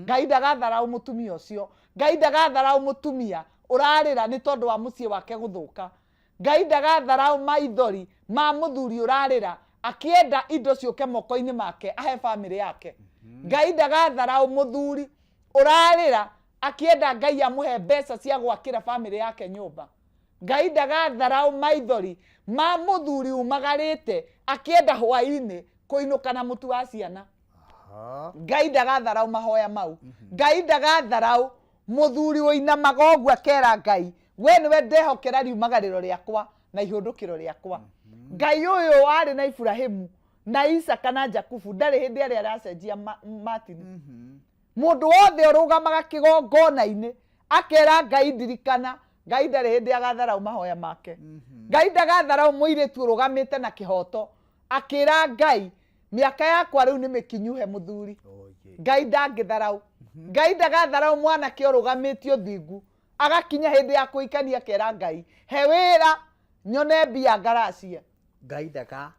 Ngai ndagatharau mũtumia ũcio. Ngai ndagatharau mũtumia ũrarĩra nĩ tondũ wa mũciĩ wake gũthũka. Ngai ndagatharau maithori ma mũthuri ũrarĩra akĩenda indo ciũke moko-inĩ make ahe bamĩrĩ yake. Ngai ndagatharau mũthuri ũrarĩra akĩenda Ngai amũhe mbeca cia gwakĩra bamĩrĩ yake nyũmba. Ngai ndagatharau maithori ma mũthuri umagarĩte akĩenda hwaĩ-inĩ kũinũka na mũtu wa ciana. Ngai ndagatharau mahoya mau. Ngai ndagatharau mũthuri ũinamaga ũguo akera Ngai, We nĩwe ndehokera riumagarĩro rĩakwa na ihũndũkĩro rĩakwa. Ngai ũyũ warĩ na Iburahimu na Isaka na Jakubu ndarĩ hĩndĩ arĩa aracenjia Martin. Mũndũ wothe ũrũgamaga kĩgongona-inĩ akera Ngai ndirikana, Ngai ndarĩ hĩndĩ agatharau mahoya make. Ngai ndagatharau mũirĩtu ũrũgamĩte na kĩhoto akĩra Ngai mĩaka yakwa rĩu nĩ mĩkinyu he mũthuri. Ngai ndangĩtharau. Ngai ndagatharau mwanake ũrũgamĩtie ũthingu agakinya hĩndĩ ya kũhikania akera Ngai he wĩra nyone mbia ngaracie. Ngai ndaka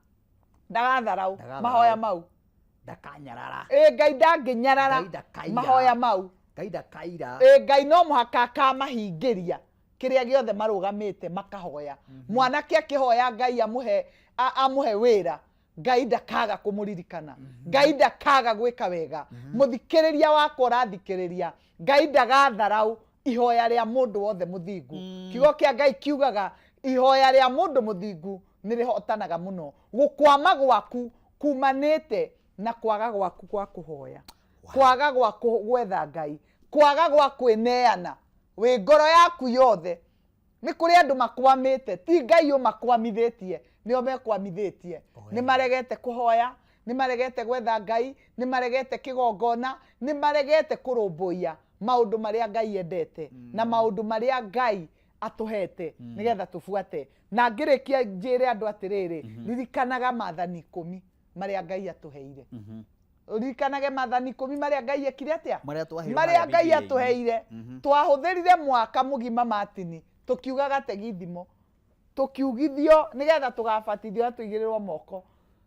Ndagatharau Ndagatharau. mahoya mau. Ndakanyarara. Ĩ Ngai ndangĩnyarara Ngai ndakaira. mahoya mau. Ngai ndakaira. Ĩ Ngai no mũhaka akamahingĩria kĩrĩa gĩothe marũgamĩte makahoya. Mwanake akĩhoya Ngai amũhe amũhe wĩra, Ngai ndakaga kũmũririkana. Ngai ndakaga gwĩka wega. Mũthikĩrĩria wakwa ũrathikĩrĩria, Ngai ndagatharau ihoya rĩa mũndũ wothe mũthingu. Kiugo kĩa Ngai kiugaga ihoya rĩa mũndũ mũthingu nĩ rĩhotanaga mũno. Gũkwama gwaku kumanĩte na kwaga gwaku gwa kũhoya, kwaga gwa gwetha Ngai, kwaga gwa kwĩneana wĩ ngoro yaku yothe. Nĩ kũrĩ andũ makwamĩte, ti Ngai ũmakwamithĩtie, nĩo mekwamithĩtie. Nĩ maregete kũhoya, nĩ maregete gwetha Ngai, nĩ maregete kĩgongona, nĩ maregete kũrũmbũiya maũndũ marĩa Ngai endete na maũndũ marĩa Ngai atũhete nĩgetha tũbuate. Na ngĩrĩkia njĩre andũ atĩrĩrĩ, ririkanaga maathani 10 marĩa Ngai atũheire. Ririkanage maathani 10 marĩa Ngai ekire atĩa? Marĩa twaheirwo Marĩa harĩa Ngai Bibilia-inĩ. atũheire. Twahũthĩrire mwaka mũgima Martin tũkiugaga tegithimo, tũkiugithio nĩgetha tũgabatithio na tũigĩrĩrwo moko.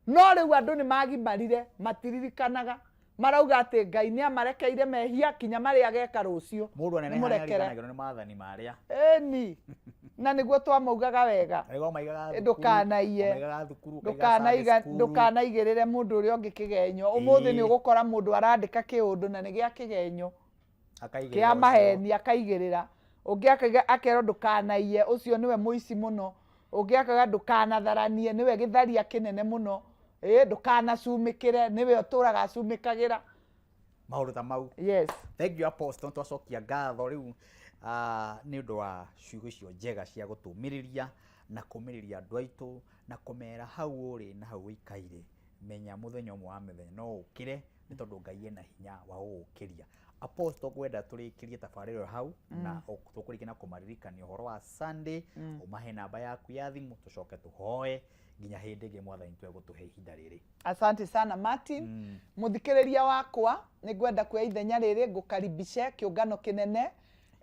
No rĩu andũ nĩ magimarire, matiririkanaga. Marauga atĩ Ngai nĩ amarekeire mehia kinya marĩa ageka rũciũ. Mũndũ aneneha Nĩmũrekere. nĩariganagĩrwo nĩ maathani marĩa. Ĩni. Na nĩguo twamaugaga wega. Arĩa maigaga thukuru, Ndũkanaiye. maigaga thukuru, ũkaiga Sunday school. Ndũkanaigĩrĩre mũndũ ũrĩa ũngĩ kĩgenyo. Ũmũthĩ nĩ ũgũkora mũndũ arandĩka kĩũndũ na nĩ gĩa kĩgenyo. Akaigĩrĩra Kĩa ũcio. maheni akaigĩrĩra. Ũngĩ akaiga akerwo ndũkanaiye, ũcio nĩwe mũici mũno. Ũngĩ akauga ndũkanatharanie, nĩwe gĩtharia kĩnene mũno. Ndũkanacumĩkĩre, nĩwe ũtũraga acumĩkagĩra. Maũndũ ta mau. Yes. Thank you Apostle, twacokia ngatho rĩu nĩ ũndũ wa ciugo icio njega cia gũtũmĩrĩria na kũmĩrĩria andũ aitũ na kũmera hau ũrĩ na hau ũikaire. Menya mũthenya ũmwe wa mĩthenya no ũkĩre nĩ tondũ Ngai ena hinya wa gũgũkĩria. Apostle, ngwenda tũrĩkĩrie tabarĩra ĩyo hau na tũkũrĩkia na kũmaririkania ũhoro wa Sunday, ũmahe namba yaku ya thimũ tũcoke tũhoe nginya hĩndĩ ĩngĩ Mwathani twegũtũhe ihinda rĩrĩ. Asante sana Martin. Mũthikĩrĩria wakwa nĩ ngwenda kuoya ithenya rĩrĩ ngũkaribishe kĩũngano kĩnene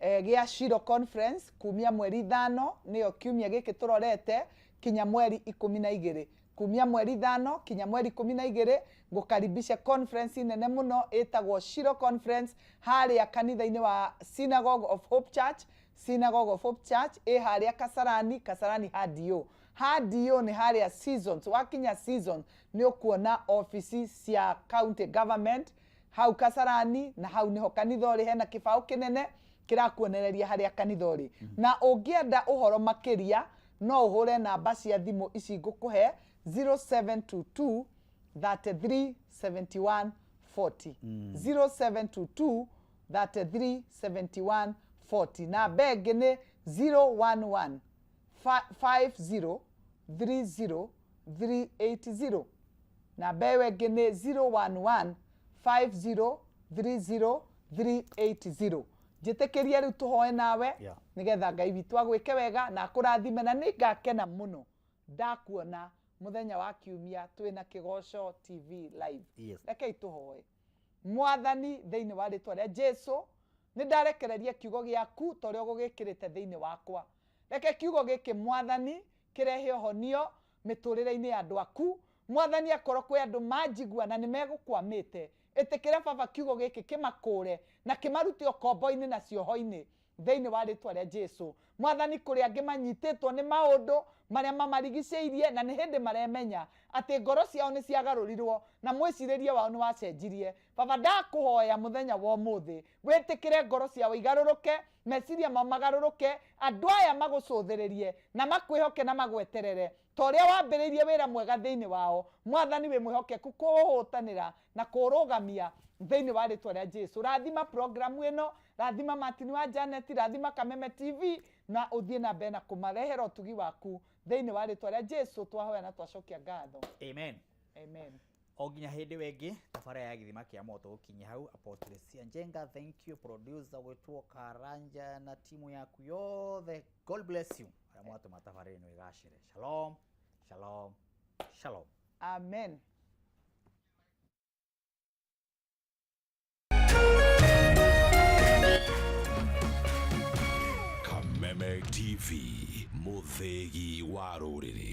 gĩa Shilo Conference kumia mweri 5 nĩyo kiumia gĩkĩ tũrorete kinya mweri 12. Kumia mweri 5 kinya mweri 12 ngũkaribishe conference nene mũno ĩtagwo Shilo Conference harĩa kanitha-inĩ wa Synagogue of Hope Church. Synagogue of Hope Church ĩ harĩa Kasarani, Kasarani HDO. HDO nĩ harĩa Seasons. Wakinya Seasons nĩ ũkuona ofici cia county government hau Kasarani, na hau nĩho kanitha ũrĩ, hena kĩbaũ kĩnene kĩrakuonereria harĩa kanitha ũrĩ. Na ũngĩenda ũhoro makĩria no ũhũre namba cia thimũ ici ngũkũhe 0722 33 71 40. 0722 33 71 40. Namba ĩngĩ nĩ 011 50 30 380. Namba ĩyo ĩngĩ nĩ 011 50 30 380. Njĩtĩkĩrie rĩu tũhoe nawe nĩgetha Ngai witũ agwĩke wega na akũrathime, na nĩngakena mũno ndakuona mũthenya wa kiumia twĩna Kĩgoco TV live. Rekei tũhoe. Mwathani, thĩinĩ wa rĩtwa rĩa Jesu nĩ ndarekereria kiugo gĩaku ta ũrĩa ũgũgĩkĩrĩte thĩinĩ wakwa. Reke kiugo gĩkĩ Mwathani kĩrehe ũhonio mĩtũrĩre-inĩ ya andũ aku. Mwathani, akorwo kwĩ andũ manjigua na nĩ megũkwamĩte, ĩtĩkĩra Baba kiugo gĩkĩ kĩmakũre na kĩmarute ũkombo-inĩ na cioho-inĩ thĩinĩ wa rĩtwa rĩa Jesu. Mwathani, kũrĩ angĩ manyitĩtwo nĩ maũndũ marĩa mamarigicĩirie na nĩ hĩndĩ maremenya atĩ ngoro ciao nĩ ciagarũrirwo na mwĩcirĩrie wao nĩ wacenjirie. Baba, ndakũhoya mũthenya wa ũmũthĩ wĩtĩkĩre ngoro ciao igarũrũke, meciria mao magarũrũke, andũ aya magũcũthĩrĩrie na makwĩhoke na magweterere. Ta ũrĩa wambĩrĩirie wĩra mwega thĩinĩ wao, Mwathani wĩ mwĩhokeku kũũhũtanĩra na kũũrũgamia thĩinĩ wa rĩtwa rĩa Jesu. Rathima programu ĩno, rathima Martin wa Janet, rathima Kameme TV, na ũthiĩ na mbere na kũmarehera ũtugi waku thĩinĩ wa rĩtwa rĩa Jesu. Twahoya na twacokia ngatho. Amen. Amen. O nginya hĩndĩ wengĩ tabara ya gĩthima kĩa moto gũkinyia hau. Apostle Njenga, thank you. Producer gwĩtwo Karanja na timu yaku yothe, God bless you. Arĩa mwatũma tabara ĩno ĩgacĩre. Shalom, shalom, shalom. Amen. Kameme TV, mũthĩgi wa rũrĩrĩ.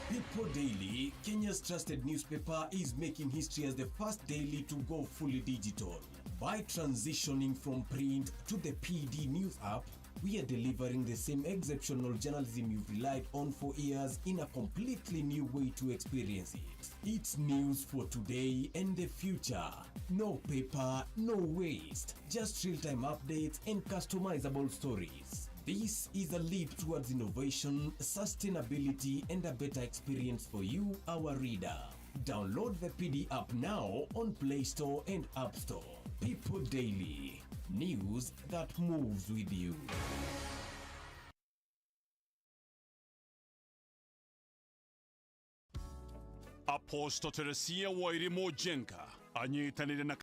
People Daily, Kenya's trusted newspaper, is making history as the first daily to go fully digital. By transitioning from print to the PD News app, we are delivering the same exceptional journalism you've relied on for years in a completely new way to experience it. It's news for today and the future. No paper, no waste, just real-time updates and customizable stories. This is a leap towards innovation, sustainability, and a better experience for you, our reader. Download the PD app now on Play Store and App Store. People Daily, news that moves with you. Apostle Teresia Wairimu Njenga anyitanĩire na